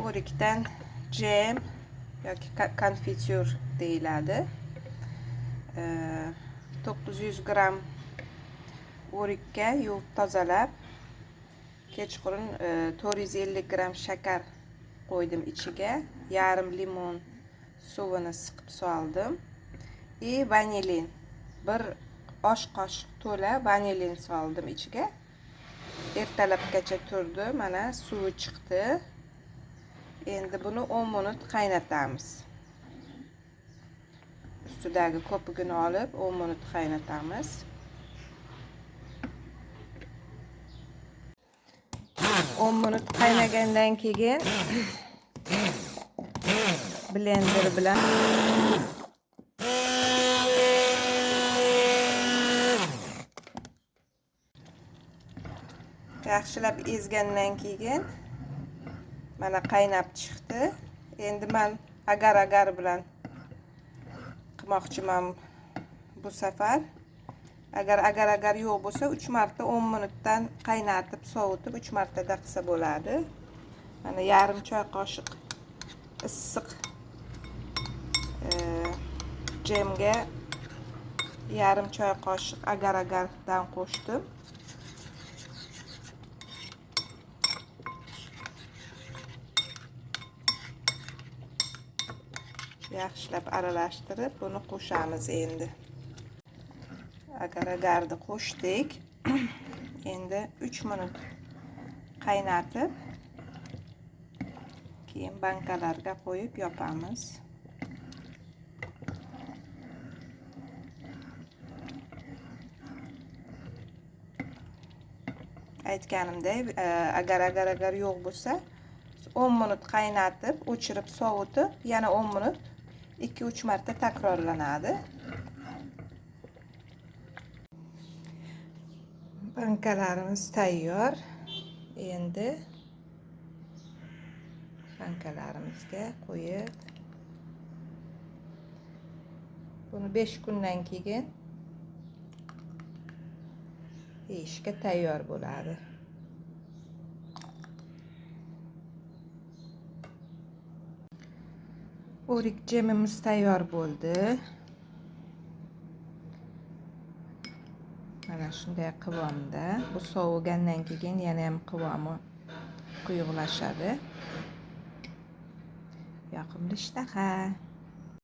O'rikdan jem yoki konfityur deyiladi. 900 gramm o'rikka yuvib tozalab, kechqurun 450 gramm shakar qo'ydim ichiga, yarim limon suvini siqib soldim и vanilin, bir osh qoshiq to'la vanilin soldim ichiga. Ertalabgacha turdi, mana suvi chiqdi. Endi buni 10 minut qaynatamiz. Ustidagi ko'pigini olib 10 minut qaynatamiz. 10 minut qaynagandan keyin blender bilan yaxshilab ezgandan keyin mana qaynab chiqdi. Endi man agar-agar bilan qilmoqchiman bu safar. Agar agar-agar yo'q bo'lsa, 3 marta 10 minutdan qaynatib, sovutib 3 martada qilsa bo'ladi. Mana yarim choy qoshiq issiq jemga yarim choy qoshiq agar-agardan qo'shdim. Yaxshilab aralashtirib buni qo'shamiz endi. Agar-agarni qo'shdik. Endi 3 minut qaynatib, keyin bankalarga qo'yib yopamiz. Aytganimdek, agar-agar yo'q bo'lsa, 10 minut qaynatib, o'chirib, sovutib, yana 10 minut 2-3 marta takrorlanadi. Bankalarimiz tayyor. Endi bankalarimizga qo'yib, buni 5 kundan keyin yeyishga tayyor bo'ladi. O'rik jemimiz tayyor bo'ldi. Mana shunday qivomda. Bu sovigandan keyin yana ham qivomi quyuqlashadi. Yoqimli ishtaha.